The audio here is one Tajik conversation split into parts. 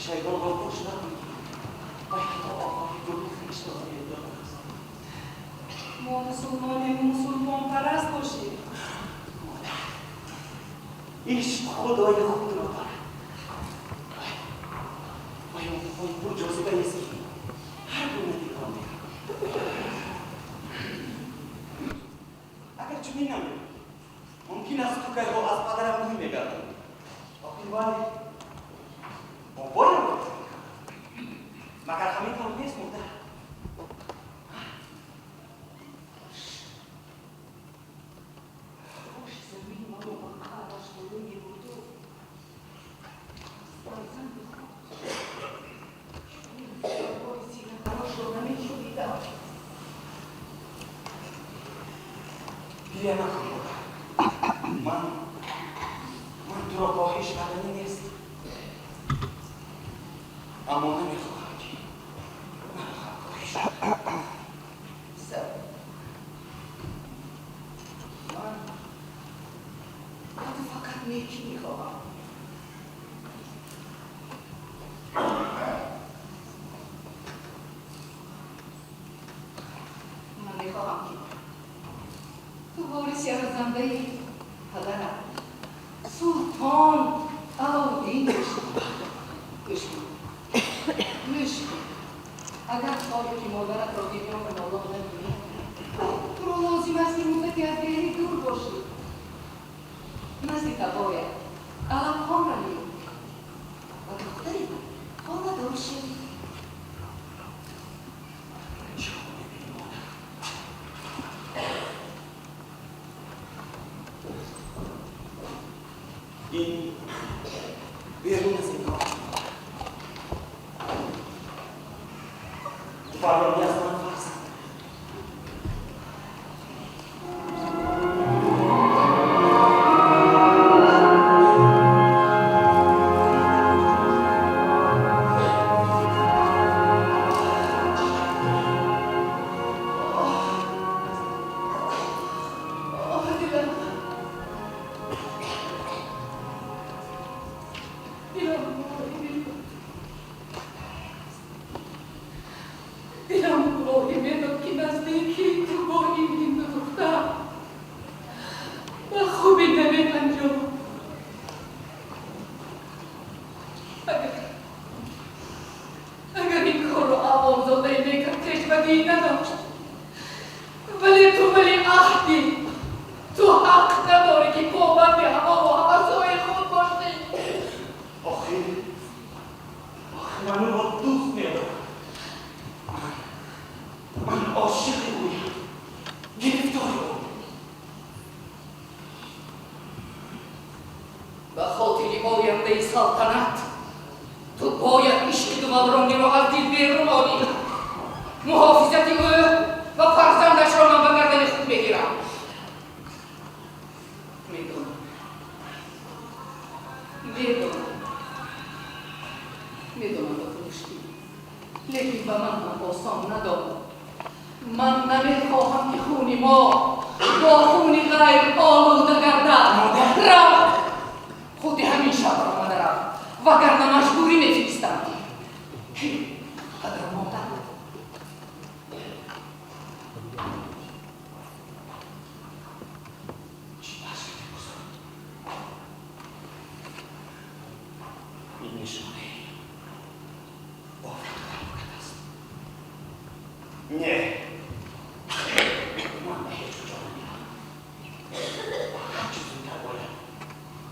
Шайтонро гӯш накун, вай ҳатто оқои гули хешро додааст. Мо мусулмонем, мусулмонпараст бошем. Модар, ишқ худои худро дорад. Вай он қувваи пурҷозибаест, ки ҳар гуна дилро мекунад. Агар чунин намекунӣ, мумкин аст ту кайҳо аз падарам рӯй мегардонӣ. Охир вай бобоям буд. Магар ҳамин тавр нест, модар? Хош замин маро ба қаъраш фурӯ мебурду аз фарзанди худ чунин фишорҳои синатарошро намешунидам. Гиря накун, модар. Ман туро коҳиш карданӣ нест. Аммо намехоҳам, ки маро ҳам коҳиш Писар, ман ба ту фақат некӣ мехоҳам. Ман мехоҳам, ки ту вориси арзандаи падарам Султон Алоуддин бошӣ. Гӯш кун, гӯш кун, агар хоҳӣ, ки модаратро гирёну нолон набинӣ, туро лозим аст, ки муддате аз Деҳлӣ дур бошӣ. Назди табоят Алавхон равӣ ва духтари хонадор шавӣ. Чӣ мебинӣ, модар? Ин берун аз имкон аст, модар. Ту фарёдӣ аз ман фарзанд. Оҳ, дилам, дилам гувоҳӣ медод, дилам гувоҳӣ медод, ки наздикии ту бо ин ҳинду духтар ба хубӣ намеанҷомад. Агар ин корро аввалзодае мекард, ҳеҷ бадӣ надошт, вале ту вали аҳдӣ, ту ҳақ надорӣ, ки побанди ҳавову ҳавасҳои худ бошӣ. Охир ман ӯро дӯст медорам. Ман ошиқи ӯям, гирифтори ӯ. Ба хотири ояндаи салтанат ту бояд ишқи дувалрониро аз дил берун орӣ. Муҳофизати ӯ ва фарзандашро ман ба гардани худ мегирам. Медонам, медонам, медонам, ба ту мушкил, лекин ба ман ҳам осон надорад. Ман намехоҳам, ки хуни мо бо хуни ғайр олуда гардад. Рав, худи ҳамин шаб баромада рав, вагарна маҷбурӣ мефиристам. Ки падару модар Чӣ таассуфи бузург! Ин нишонаи офату ҳалокат аст. Не, ман ба ҳеҷ куҷо намеравам. Ҳарчи зудтар бояд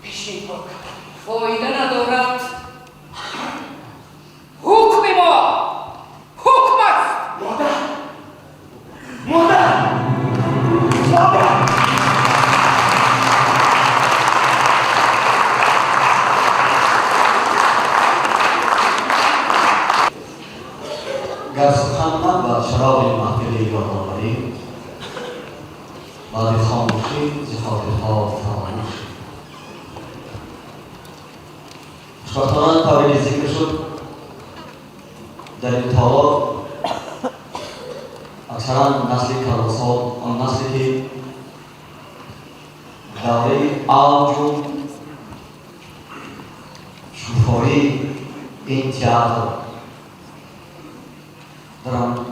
пеши ин кор кард. Фоида надорад, ҳукми мо ҳукм аст. Модар, модар, модар! Гар сухан ман ба чароғи маҳфили ёд оварӣ, баъди хомӯшӣ зи хотирҳо фаромӯш. Хушбахтона, тавре зикр шуд, дар ин толор аксаран насли калонсол, он насле ки давраи авҷу шуфоии ин театр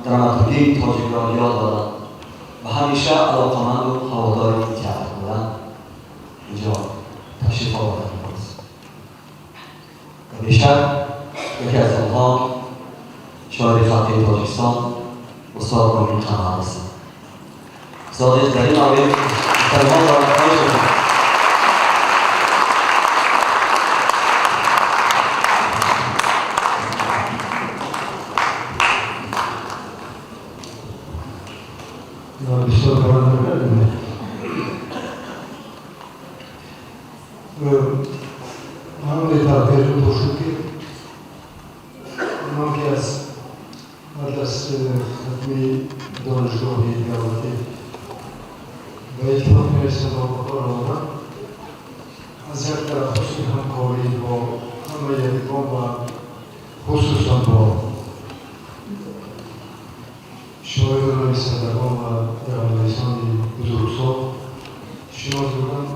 драматургии тоҷикро ёд доданд ва ҳамеша алоқаманду ҳаводори ин театр буданд, инҷо ташриф оварданд ва бешак яке аз онҳо шоири халқи Тоҷикистон устод Мумин Қамар ҳастанд. Устод, дар ин маврид калимот дорам, хоҳиш мекунам. Бисёр баланд накардем. Ман бетақдир бошад, ки ман ки аз баъд аз хатми донишгоҳи давлатӣ ба иттифоқ мерасам ба кор омадам, аз як тараф ҳусни ҳамкорӣ бо ҳамаи адибон ва хусусан бо шоиру нависандагон ва драманависони бузургсол шинос будам,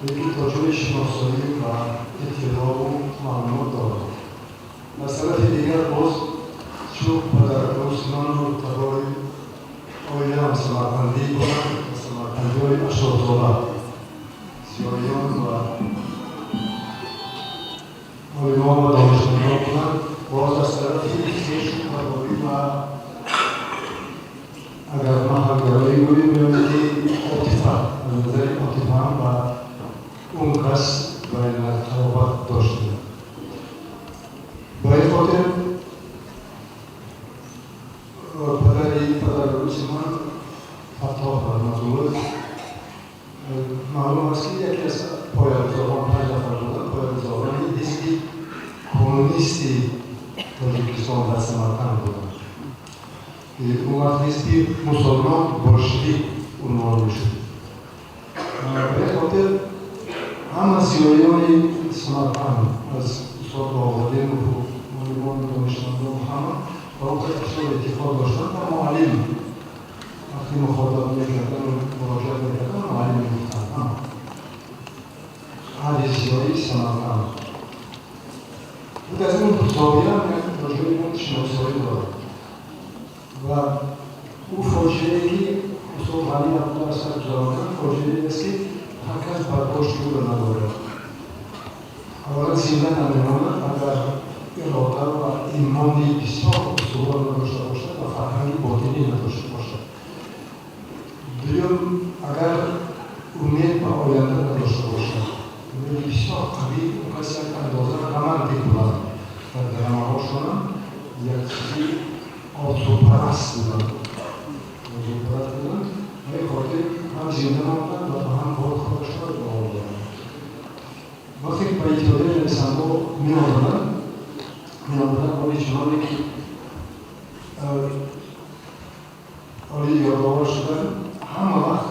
лекин то ҷои шиносоӣ ва иттилоъу маълумот дорам. Аз тарафи дигар боз чун падаррусману табори оилаам самарқандӣ будам, самарқандиҳои ашрофзода, зиёиён ва олимон ва донишмандон буданд, боз аз тарафи хешу таборӣ ва агар маҳалгароӣ гӯем ё ки отифа, аз назари отифаам ба он кас байна қаробат доштем. Ба ин хотир падари падарруси ман Фаттоҳ Раҳматуллоев маълум аст, ки яке аз поягузорон, 5 нафар буданд, поягузорони ҳизби коммунисти Тоҷикистон дар Самарқанд буданд. Он вақт ҳизби мусулмон болшевик унвон мешуд. Ба ин хотир ҳама зиёиёни Самарқанд аз устод Боғодинову олимону донишмандон ҳама ба он кас бисёр эътиқод доштанд ва муаллим вақти мухотаб мекардану муроҷиат мекардан, муаллим мегуфтанд. Ҳама аҳли зиёии Самарқанд буд. Аз он зовия як то ҷои он шиносоӣ дорад ва ӯ фоҷиае ки устод Ғанӣ Абдулла аз сар гузаронданд, фоҷиае аст, ки ҳар кас бардошти ӯро надорад. Аввалан зинда намемонад, агар ирода ва имони бисёр устувор надошта бошад ва фарҳанги ботинӣ надошта бошад. Дуюм, агар умед ба оянда надошта бошад, умеди бисёр қавӣ, он кас як андоза романтик буданд. Дар драмаҳошонам як чизи орзупараст буданд. Орзупараст буданд. Ба ин хотир ҳам зинда монданд ва ҳам кори худашонро идома доданд. Вақте ки ба иттиҳодияи нависандаҳо меомаданд, оли чуноне ки оли ёдовар шуданд, ҳама вақт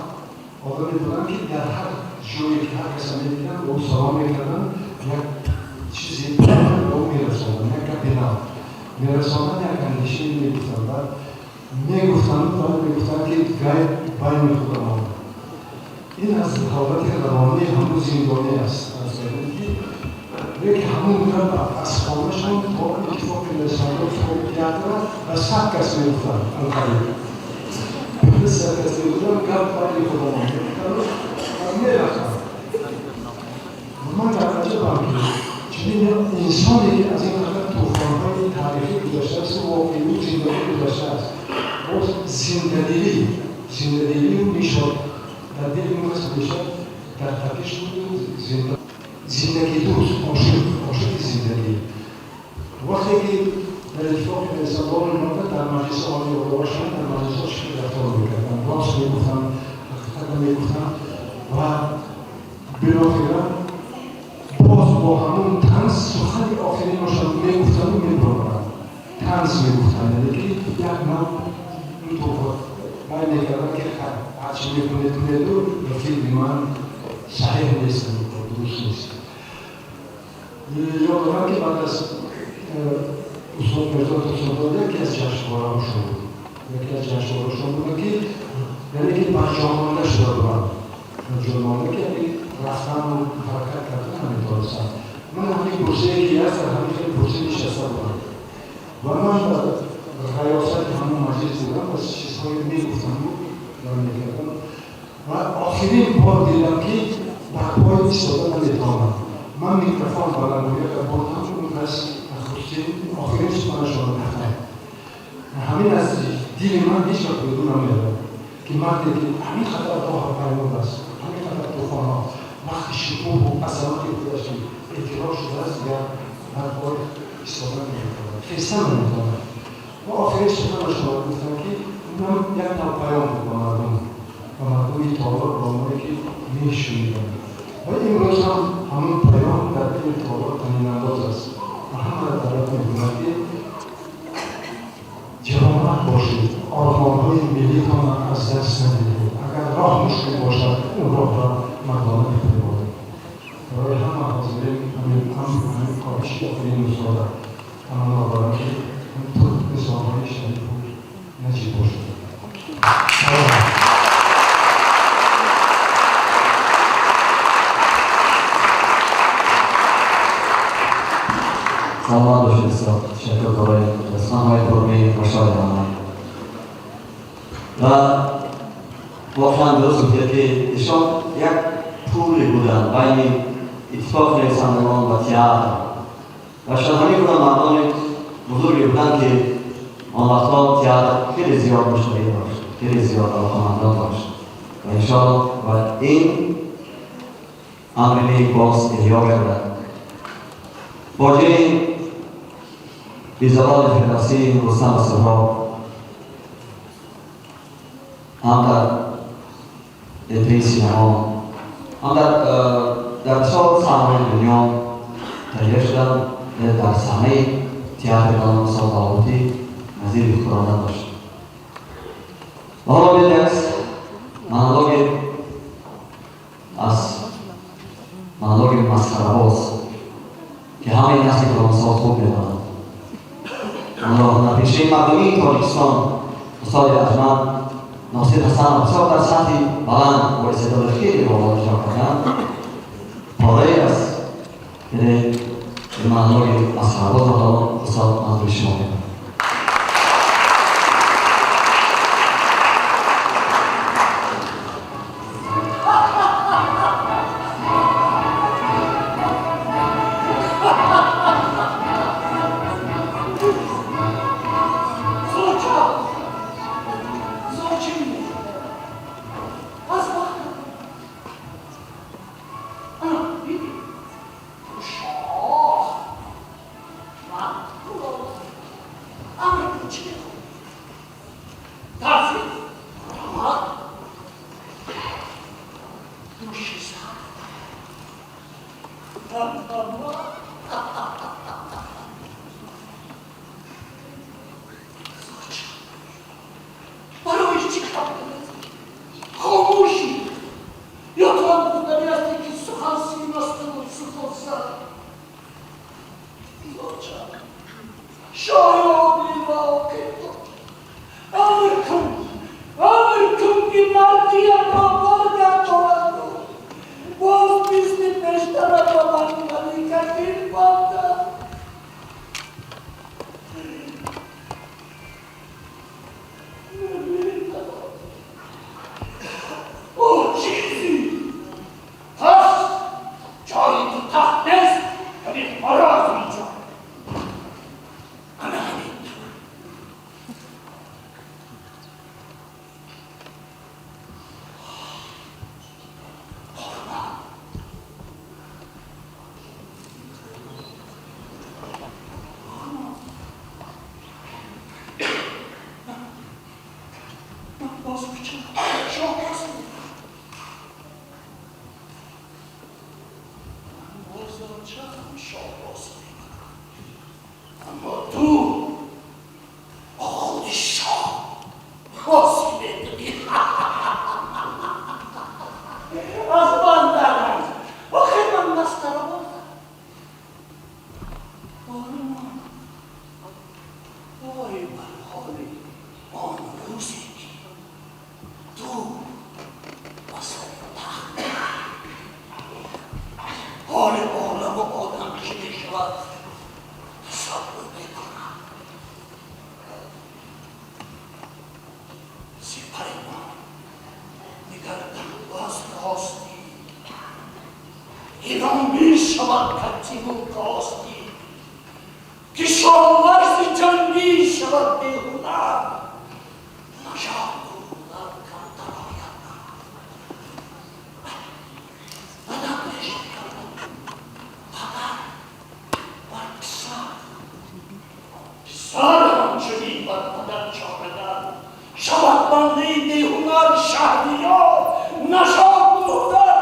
одаме буданд, ки дар ҳар ҷое ки ҳар каса медиданд, ба ӯ салом мекарданд, як чизи ба ӯ мерасонданд, як гапи нав мерасонданд, як андешае мегуфтанд ва мегуфтанд, баъд мегуфтанд, ки гайб байни худамон. Ин аз ҳолати равонии ҳамун зиндонӣ аст, аз ки лекин ҳамун гап аз хонашон то иттифоқи нависандаҳо то театра ба 100 кас мегуфтанд, анқариб 100 кас мегуфтанд, гап байни худамон мегуфтанд ва мерафтанд. Ман дар аҷабам, ки чунин инсоне ки аз ин қадар тӯфонҳои таърихӣ гузаштааст, воқеию зиндагӣ гузаштааст, боз зиндадилию нишон дар дили он кас ҳамеша дар тапиш буду зиндагидӯст, ошиқи зиндагӣ. Вақте ки дар иттифоқи нависандаҳо меомаданд, дар маҷлиси олӣ ёдовар шуданд, дар маҷлисҳо чӣ рафтор мекарданд, рост мегуфтанд, ҳақиқатро мегуфтанд ва билохира боз бо ҳамун танз сухани охиринашон мегуфтанду мебаромаданд. Танз мегуфтанд, яъне ки як нав бай мекарданд, ки ҳарчи мекунед кунеду, ба фикри ман саҳеҳ нест, дуруст нест. Ёд дорам, ки баъд аз устод Мирзо Турсунзода яке аз ҷашнвораҳошон буд, яке аз ҷашнвораҳошон буд, ки яъне ки барҷомонда шуда буданд, барҷомонда, ки яъне рафтану ҳаракат кардан наметавонистанд. Ман ҳамин курсие ки ҳаст, дар ҳамин хеле курсӣ Ва ман дар риёсати ҳамон маҷлис будам ва чизҳое мегуфтам ва мекардам ва охирин бор дидам, ки бар пой истода наметавонам. Ман микрофон баландгӯяка бурдам, он кас нахустин охирин суханашонро гуфтам. Ҳамин аз дили ман ҳеҷ вақт берун намеравад, ки марде ки ҳамин қадар роҳро паймуд аст, ҳамин қадар тӯфонҳо, вақти шукӯҳу азамати худаш ки эътироф шудааст, дигар бар пой истода наметавонад, хестан наметавонад. Ва охирин суханашонро гуфтам, ки инам як нав паём буд ба мардум, ба мардуми толор, ба онҳое ки мешуниданд. Ва имрӯз ҳам ҳамон паём дар дили толор танинандоз аст ва ҳамаро даъват мекунад, ки ҷавонмард бошед, ормонҳои миллитонро аз даст надиҳед. Агар роҳ мушкил бошад, он роҳро мардона бипаймоед. Барои ҳама ҳозирин ҳамин хоҳиши охирини устода таманно дорам, ки ту инсонҳои шарифу наҷиб бошед. Саломат бошед, устод. Ташаккур барои дастонҳои пурмеҳр ва шодиёна. Ва воқеан дуруст гуфтед, ки ишон як пуле буданд байни иттифоқи нависандагон ва театр ва шояд ҳамин гуна мардони бузурге буданд, ки он вақтҳо театр хеле зиёд муштарӣ дошт, хеле зиёд алоқамандон дошт ва иншоалло ва ин амри нек боз эҳё гардад. Фоҷиаи безаволи Фирдавсӣ, Рустам ва Суҳроб ҳам дар эпеи синамо, ҳам дар бисёр саҳнаҳои дунё таҳия шуданд, дар саҳнаи театри ба номи Лоҳутӣ назири худро надошт. Ва ҳоло биёед як монологи аз монологи масхарабоз, ки ҳамаи насли калонсол хуб медонанд. Онро ҳунарпешаи мардумии Тоҷикистон, устоди арҷманд Носир Ҳасанов бисёр дар сатҳи баланд бо истеъдоди хеле боло иҷро карданд. Порае аз монологи масхарабозро ҳоло устод манзури шумо мекунад. Хомӯшӣ ё ту ҳам гуфтанӣ ҳастӣ, ки сухан симасту сухан сар? Зоча, шоҳи одил ва оқил, амр кун, амр кун, ки мардиямро баргардонанд, боз мисли пештара ба ман малика дил бандад. О, чизи пас ҷои ту тахт нест, яъне мароз инҷо ана ҳамин. Ман боз шоҳ ҳастам. Ман боз чам шоҳ бозӣ мекунам, аммо ту бо худи шоҳ бозӣ мекунӣ. Аз ман наранҷ, охир ман масхарабозам. Оромон, вой бар ҳоли он рӯзе, ки ту ба сари тахт, ҳоли оламу одам чӣ мешавад, тасаввур мекунам. Камтиву кости, кишоварзи ҷангӣ шавад беҳунар, нашоду ҳунар камтар ояд. Бадам пеш мекардам, падар бар писар, писар ҳамчунин бар падар чорагар шавад бандаи беҳунар шаҳриёр, нашоду ҳунар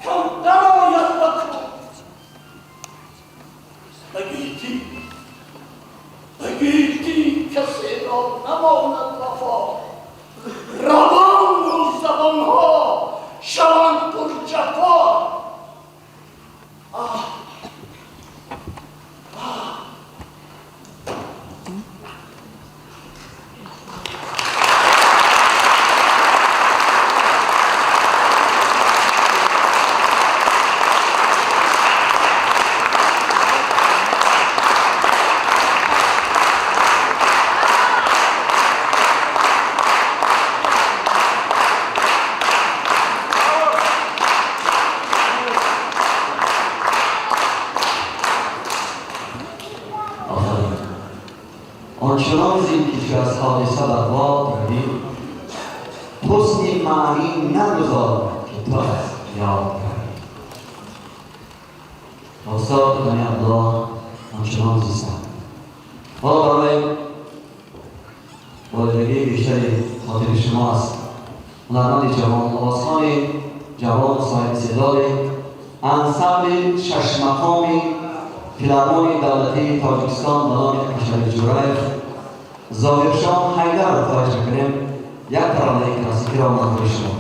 камтар ояд ба кор. Ба гетӣ, ба гетӣ касеро намонад вафо, равону забонҳо шаванд пурҷафо. Аҳ, аҳ! Офарин. Ончунон зин ки чу аз ҳодиса бар бод равӣ, ҳусни маънӣ нагузорад ки ту аз ёд равӣ. Устод Ғани Абдуллоҳ ҳамчунон зистанд. Ҳоло барои болидагии бештари хотири шумо аст ҳунарманди ҷавон, овозхони ҷавону соҳибистеъдоди ансамбли шашмақоми Филармонии давлатии Тоҷикистон ба номи Акашариф Ҷӯраев, Зоҳиршоҳ Ҳайдарро хоҳиш мекунем як таронаи классикиро манзури шумо.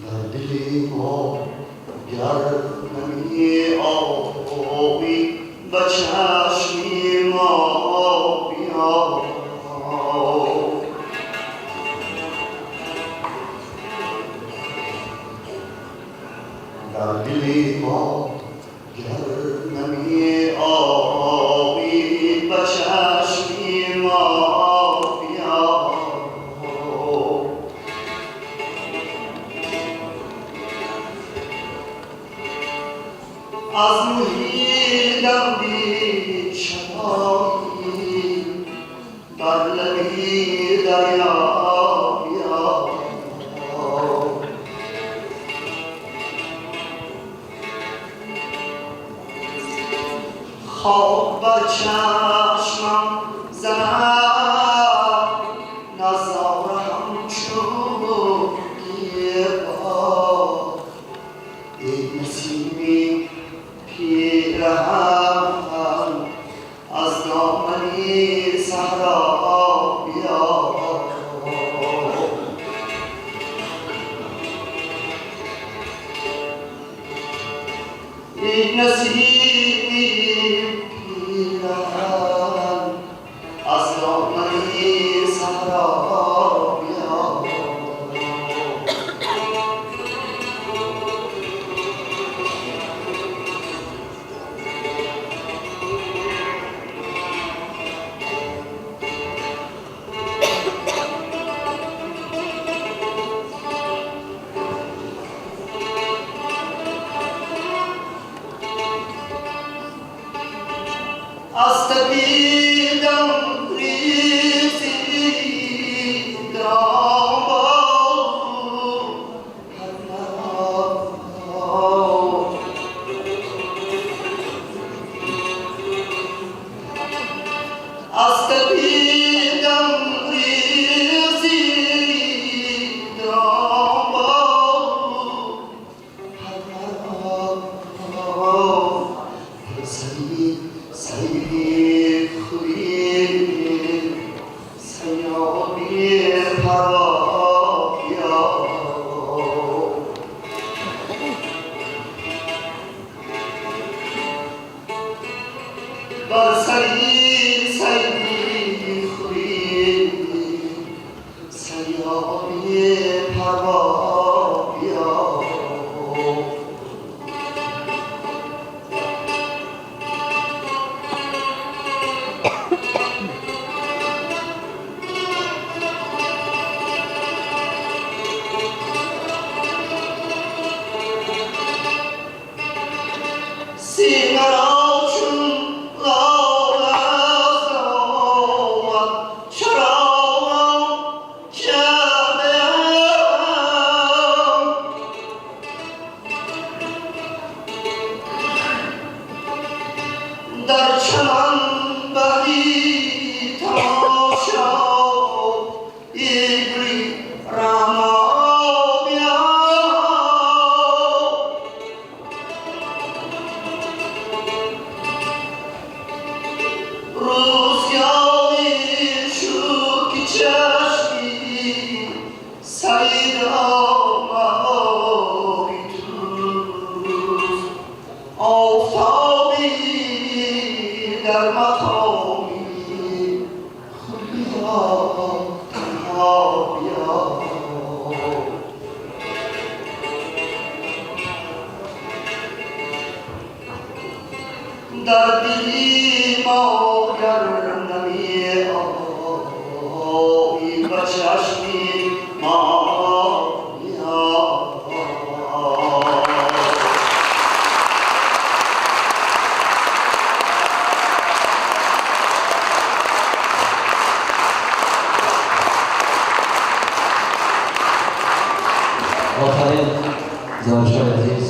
Дар дили мо гар намеоӣ, ба чашми мо биё. Дар дили мо гар намеоӣ, ба чашми мо биё. Аз муҳитам бечавоӣ, бар лаби дарё биё. Хоб бар чашмам занад назора ҳамчун гирбод, эй насими пираҳан, аз домани саҳро биё. Эй насими пираҳан, аз домани саҳро биё. Дар дили мо гар намеоӣ, ба чашми мо биё. Офарин, Заршои азиз,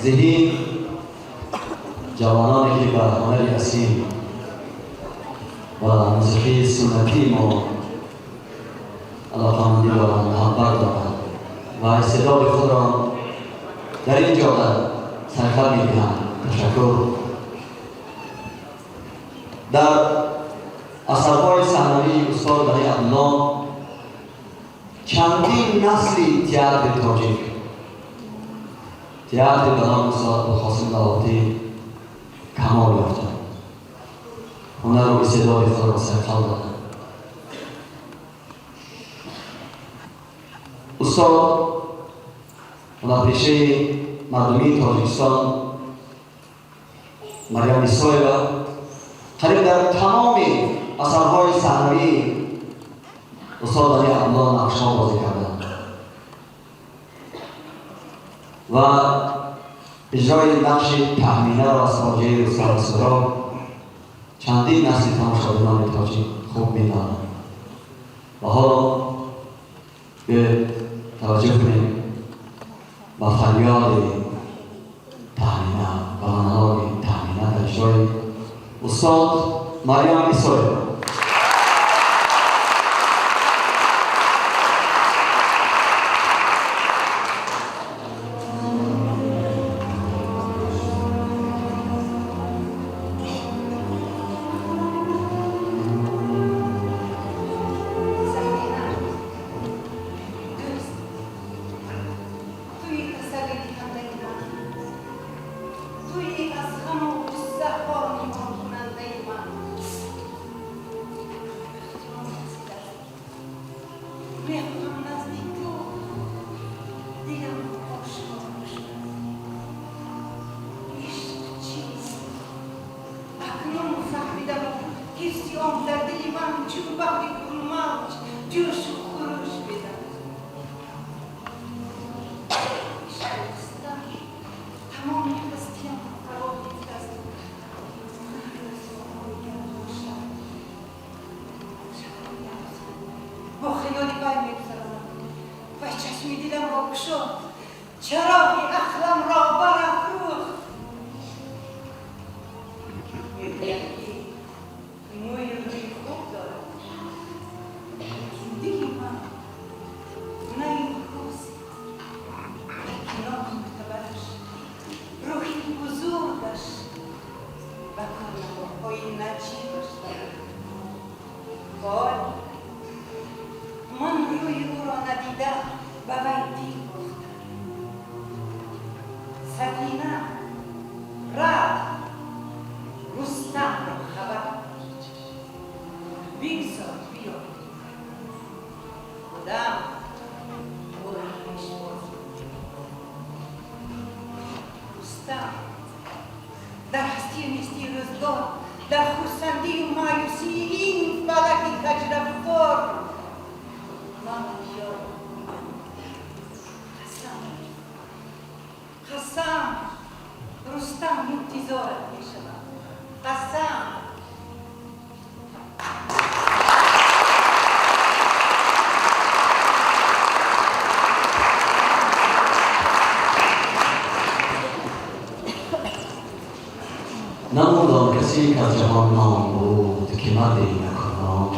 зеҳин ҷавононе ки ба ҳунари асил ва мусиқии суннатии мо алоқамандӣ доранд, муҳаббат доранд ва истеъдоди худро дар ин ҷода сайқал медиҳанд. Ташаккур. Дар асарҳои саҳнавии устод Ғани Абдулло чандин насли театри тоҷик, театри ба номи устод Абулқосим Лоҳутӣ камол ёфтанд, ҳунару истеъдоди худро сайқал доданд. Устод ҳунарпешаи мардумии Тоҷикистон Марьям Исоева қариб дар тамоми асарҳои саҳнавии устод Ғани Абдулло нақшҳо бозӣ карданд ва иҷрои нақши Таҳминаро аз фоҷиаи Рустам Суҳроб чандин насли тамошобинони тоҷик хуб медонанд. Ва ҳоло таваҷҷӯҳ кунем ба фарёди Таҳмина, ба монологи Таҳмина дар иҷрои устод Марьям Исоева. Сафина, дӯст, туи тасаллидиҳандаи ман, туи аз ғаму ғуссаҳо ниҳонкунандаи ман. Вақти он расидааст, мехоҳам назди ту дилам ошкор бошад. Ишқ чист, акнун фаҳмидаму ҳисси он дар дили ман чун баҳри пурмавҷ ҷӯшу хуруш медад. Ишқи Рустам тамоми ҳастиямро фаро гирифтааст. Рӯзҳои гарму шаб, шабҳои дароз бо хаёли вай мегузаронам. Вай чашми диламро кушод, чароғи ақламро барафрӯхт. Мегӯяд, ки мӯи рӯи хуб дорад, лекин дили ман на ин ҳусн, балки номи мӯътабараш, рӯҳи бузургаш ва корнамоҳои наҷибаш дорад. Бори ман рӯи ӯро надида ба вай дил бохтам. Сафина, рав, Рустамро хабар, бигзор биёяд, худам ӯро пешвоз. Рустам дар ҳастию нестии рӯзгор, дар хурсандию маъюсии ин фалаки каҷрафтор ман ёд. Қасам, қасам, Рустам интизорат мешавад. Қасам. Намуд он касе ки аз ҷаҳон ном буд, ки марде накунам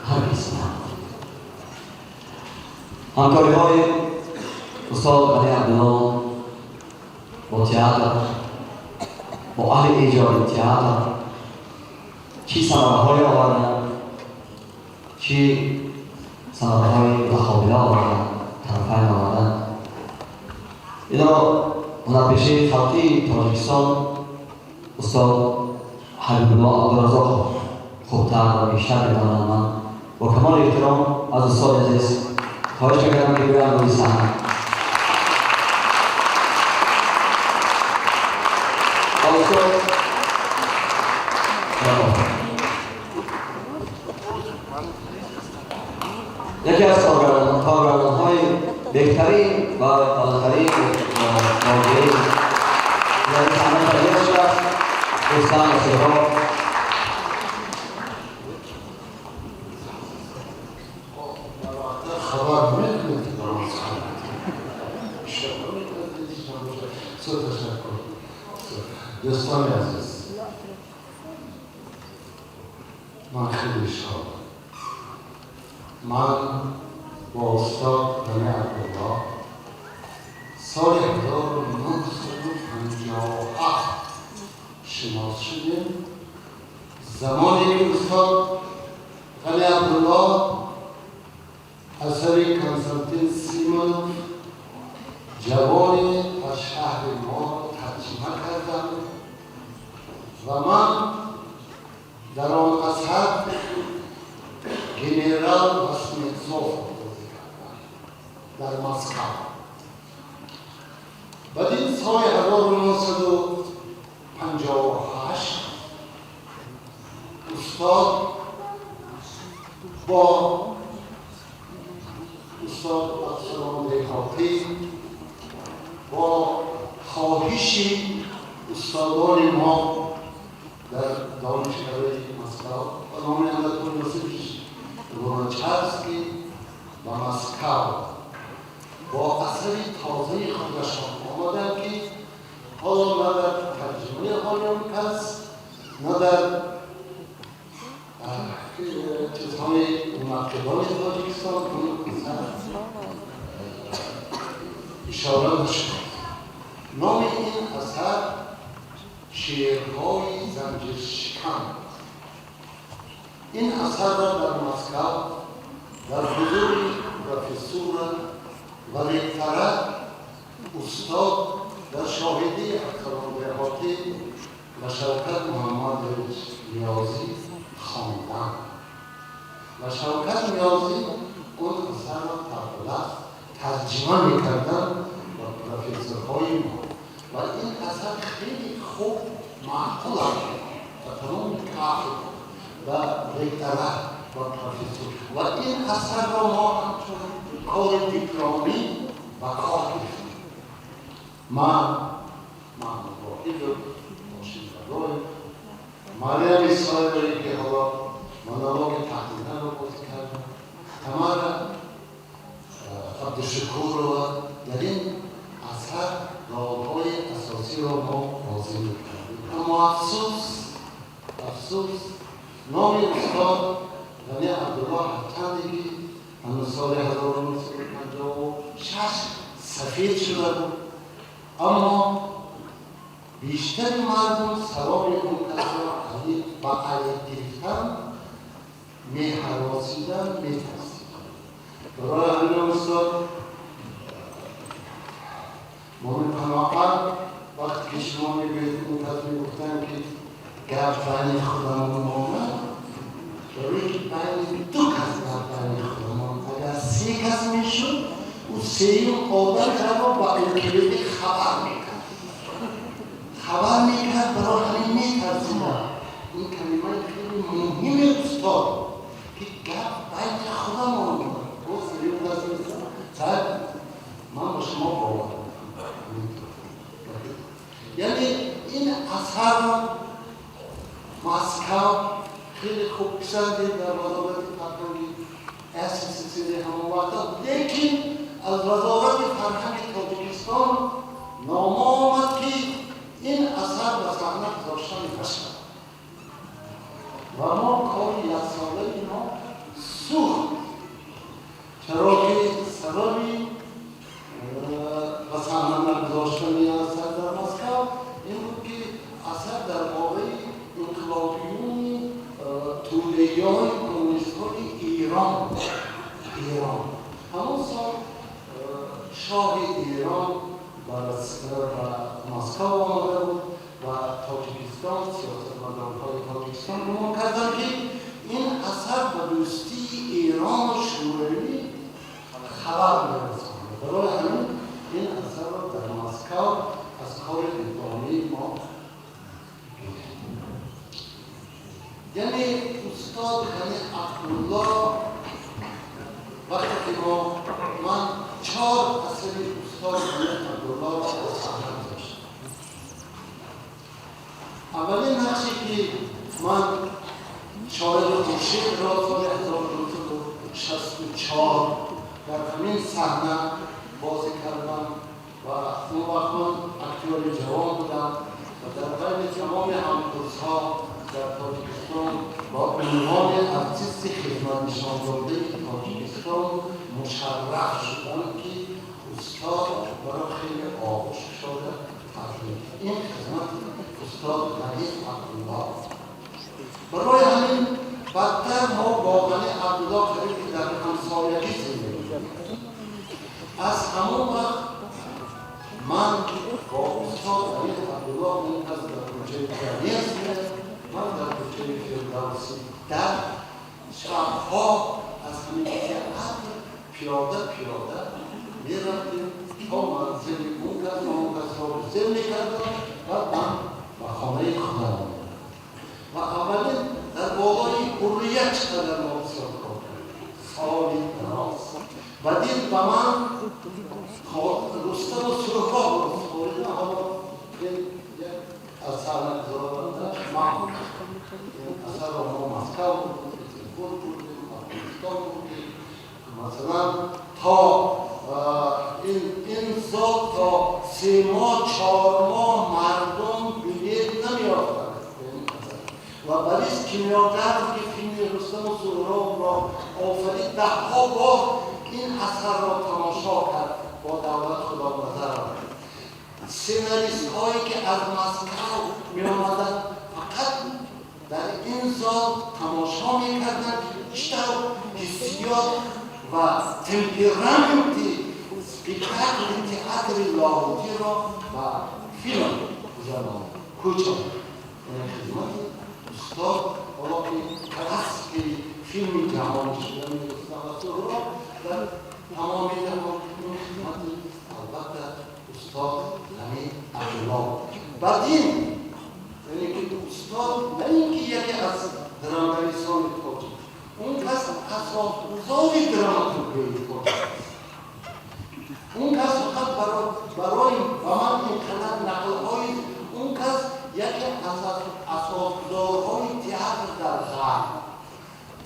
ҳаргиз набуд. Ҳамкориҳои устод Ғани Абдулло бо театр, бо аҳли эҷоди театр чӣ самараҳое оварданд, чӣ самараҳои мутақобила оварданд, тарафайн оварданд, инро ҳунарпешаи халқии Тоҷикистон устод Ҳабибулло Абдуразоқов хубтар ва бештар медонанд. Ман бо камоли эҳтиром аз устоди азиз хоҳиш мекардам, ки биёянд рӯи саҳна. Устод яке аз коргардонҳои беҳтарин ва баландтарин ноҳияи дар саҳна тарбият шудааст, Рустам Сеҳроб. Хабар намекунед, ки дар он саҳна ишора мекунад, ки ташаккур. Дӯстони азиз, ман хеле шодам. Ман бо устод Ғани Абдулло соли 1957 шинос шудем. Замоне ки устод Ғани Абдулло асари Константин Симонов «Ҷавоне аз шаҳри мо» тарҷима кардам ва ман дар он асар генерал Васнецов бозӣ кардам дар Москва. Баъд ин соли 1958 устод бо устод Абдусалом Деҳотӣ, бо хоҳиши устодони мо дар донишгоҳи Москва ба номи Анатолий Йосифович Луначарский ба Москва бо асари тозаи худашон омаданд, ки ҳоло на дар тарҷимаи ҳоли он кас, на дар чизҳои мунаққидони Тоҷикистон он асар ишора нашуд. Номи ин асар «Шерҳои занҷиршикан». Ин асарро дар Москва дар ҳузури профессура ва ректора устод дар шоҳидии Абдусалом Деҳотӣ ва Шавкат Муҳаммадович Ниёзӣ хонданд ва Шавкат Ниёзӣ он асарро тавлаф тарҷима мекарданд ба профессорҳои мо ва ин асар хеле хуб маъқул аст ба тамоми кафедра, ба ректора ва профессор, ва ин асарро мо ҳамчун кори дипломӣ ба кор гирифтем. Ман, Маҳмуд Воҳидов, Ҳошим Бадоев, Марьям Исоевае, ки ҳоло монологи Таҳминаро бозӣ кардам, Тамара Абдушукурова, дар ин асар ролҳои асосиро мо бозӣ мекардем. Аммо афсӯс, афсӯс, номи устод Ғани Абдулло ҳарчанде ки ҳанӯз соли 1956 сафед шуда буд, аммо бештари мардум саломи он касро ба алик гирифтан меҳаросидан, метарсиданд. Барои ҳамин устод Момин Қаноат, вақте ки шумо мегӯед, он кас мегуфтанд, ки гап байни худамон монад, барои ки байни ду кас гап байни худамон, агар се кас мешуд, ӯ сеюм одам ҷавоб ба НКВД хабар мекард, хабар мекард. Барои ҳамин метарсидам. Ин калимаи хеле муҳими устод, ки гап байни худамон монад, боз сеюм кас мешуд. Ман ба шумо бовар, яъне ин асарро Москва хеле хуб писандид дар Вазорати фарҳанги СССР ҳамон вақта, лекин аз Вазорати фарҳанги Тоҷикистон нома омад, ки ин асар ба саҳна гузошта нашавад, ва мо кори яксолаи мо сӯхт, чаро ки сабаби ба саҳна нагузоштани асар дар Москва ин буд, ки асар дар бораи инқилобиюни тӯдаиҳои коммунистҳои Эрон. Ҳамон сол шоҳи Эрон ба Москва омада буд ва Тоҷикистон, сиёсатмадорҳои Тоҷикистон гумон карданд, ки ин асар ба дӯстии Эрону Шӯравӣ хабар мерасонад. Барои ҳамин ин асарро дар Москва аз кори дипломии мо Яъне устод Ғанӣ Абдулло, вақте ки мо, ман чор асари устод Ғанӣ Абдуллоро ба саҳна гузоштам. Аввалин нақше ки ман, Шоири Хуршедро, соли 1964 дар ҳамин саҳна бозӣ кардам ва он вақт ман актёри ҷавон будам ва дар байни тамоми ҳамкурсҳо дар Тоҷикистон бо унвони артисти хизматнишондодаи Тоҷикистон мушарраф шудам, ки устод маро хеле оғӯш кушода таъзим. Ин хизмати устод Ғанӣ Абдулло. Барои ҳамин баъдтар мо бо Ғанӣ Абдулло қариб ки дар ҳамсоягӣ зиндагӣ. Аз ҳамон вақт ман бо устод Ғанӣ Абдулло, он кас дар кӯчаи Пионерская, ман дар кӯчаи Фирдавсӣ, дар шабҳо аз ҳамин театр пиёда пиёда мерафтем то манзили он кас ва он касро гусел мекардам ва ман ба хонаи худам омадам. Ва аввалин дар болои Ҳуррият чӣ қадар мо бисёр кор кардем, соли дароз. Ва дид ба ман Рустаму Суҳробро супоридан. Ҳоло як аз саҳна гузаронданаш маъқул. Ин асарро мо Москав бурдем, Петербург бурдем, Афғонистон бурдем. Масалан, то ин зот то 3 моҳ, 4 моҳ мардум билет намеёфтанд. Ва Борис Кимёгаров, ки филми Рустаму Суҳробро офарид, даҳҳо бор ин асарро тамошо кард бо Давлат Худоназаров. Сценаристҳое ки аз Москав меомаданд, фақат дар ин зал тамошо мекарданд, чӣ тавр ҳиссиёт ва темпераменти спектакли театри Лоҳутиро ба филм гузаронд, кӯчонд. Хизмати устод. Ҳоло ки касби филми ҷаҳонӣ шудани Рустам ва Суҳроб дар тамоми ҷаҳон, ин хизмати албатта устод Ғанӣ Абдулло. Баъд ин, яъне ки устод на ин ки яке аз драманависони тоҷик, он кас асосгузори драматургияи тоҷик аст. Он кас фақат барои ба ман ин қадар нақлҳои, он кас яке аз асосгузорҳои театр дар Ғарб,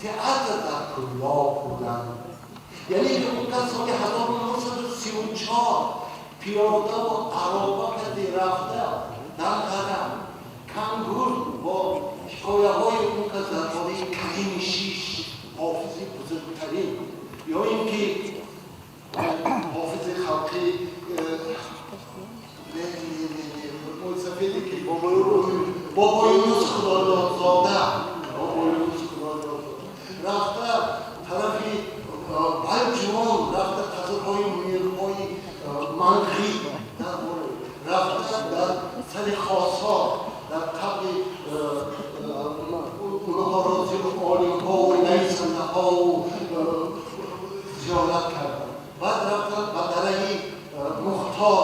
театр дар Кӯлоб буданд. Яъне ки он кас соли 1934 пиёдаву ароба карди рафта Данғара, Кангур, бо ҳикояҳои он кас дар бораи Карими Шиш, ҳофизи бузургтарин, ё ин ки ҳофизи халқӣ, не, не, не, не, мӯйсафеде ки Бобоюнус Худододзода, Бобоюнус Худододзода рафта тарафи Балҷувон, рафта қасрҳои мирҳои Манғӣ рафта, дар сари Хосор, дар қабри онҳоро, олимҳову нависандаҳову зиёрат карданд. Баъд рафтанд ба дараи Мухтор,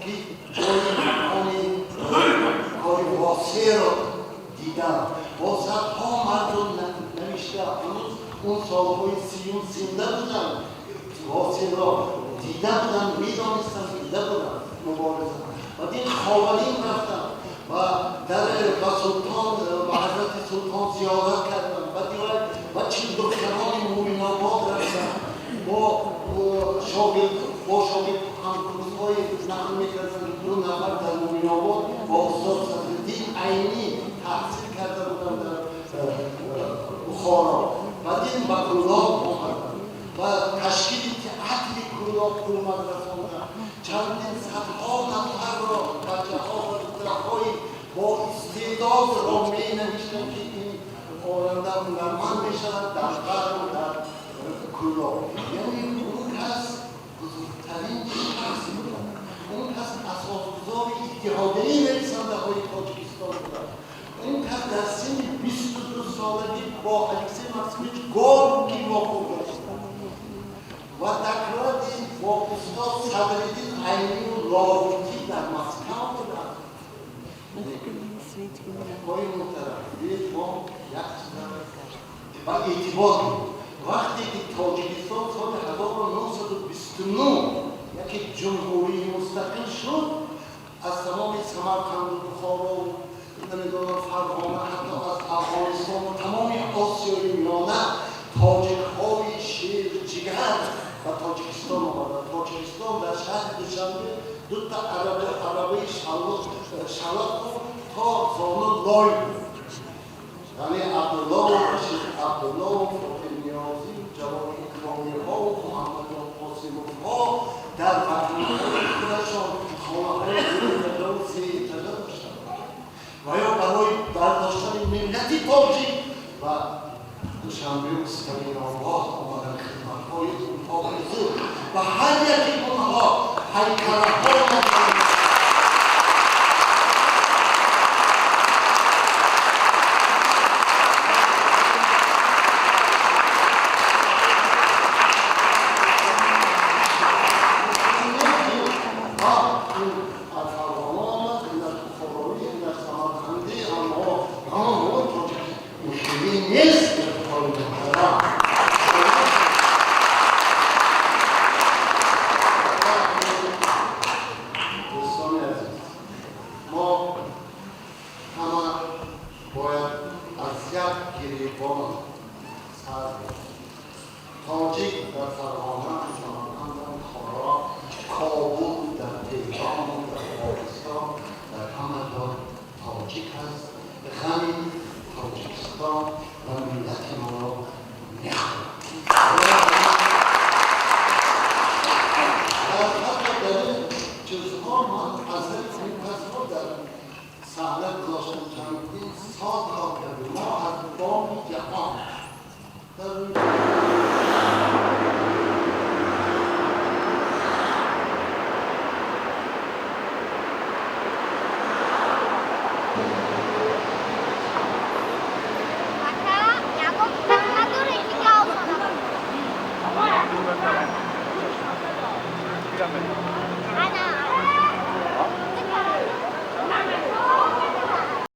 ки ҷои макони кори Восеро диданд. Бо садҳо мардум навишта, ҳанӯз он солҳои сиюм зинда буданд, Восеро дида буданд, медонистанд, дида буданд мубориза. Ва дин Ховалин рафтанд ва дар ба султон, ба ҳазрати султон зиёрат карданд. Ва дигар ба чилдухтарони Муъминобод рафтанд, бо шогирд ҳамкурсҳои нақл мекарданд, ду нафар дар Муъминобод бо устод Садриддин Айнӣ таҳсил карда буданд дар Бухоро. Ва дин ба Кӯлоб омаданд ва ташкили театри Кӯлоб кӯмак расонданд. Чандин садҳо нафарро, бачаҳо ва духтарҳои бо истеъдодро менавиштанд, ки ин оянда ҳунарманд мешавад дар Ғарбу дар Кӯлоб. Яъне он кас бузургтарин шахс буданд. Он кас асосгузори Иттиҳодияи нависандаҳои Тоҷикистон буданд. Он кас дар синни 22 солагӣ бо Алексей Максимович Горький вохӯр доштанд ва доклади бо устод Садриддин Айнию Лоҳутӣ дар Москав буданд. Рафиқҳои муҳтарам, биёед мо як чиза ба эътибор гирем. Вақте ки Тоҷикистон соли 1929 яке ҷумҳурии мустақил шуд, аз тамоми Самарқанду Бухоро, намедонам, Фарғона, ҳатто аз Афғонистону тамоми Осиёи Миёна тоҷикҳои шерҷигар ба Тоҷикистон омаданд. Тоҷикистон дар шаҳри Душанбе дута арабаи шалоқу то зону лой буд. Яъне Абдуллову Рашид Абдуллову Фотир Ниёзӣ, Ҷалоли Икромиҳову Муҳаммадҷон Қосимовҳо дар ватанҳои худашон хонаҳои дуэтажаву сеэтажа доштанд ва ё барои бардоштани миллати тоҷик ба Душанбеу Сталинобод омадан. Хидматҳои онҳо бузург ва ҳар яки онҳо ҳайкалаҳо. Дӯстони азиз, мо ҳама бояд аз як гиребон сар. Тоҷик дар Фарғона, Самарқанд, Бухоро, Кобул, дар Теҳрон, дар Покистон, дар ҳама ҷо тоҷик аст. Ғами Тоҷикистон ва миллати моро мехӯрад. Ҳатто дар ин чизҳо ман аз ин касҳо дар саҳна гузоштам, чандин сол кор кардем. Мо аз боми ҷаҳон дар Ака, ягон пул надорем, ки гав занам.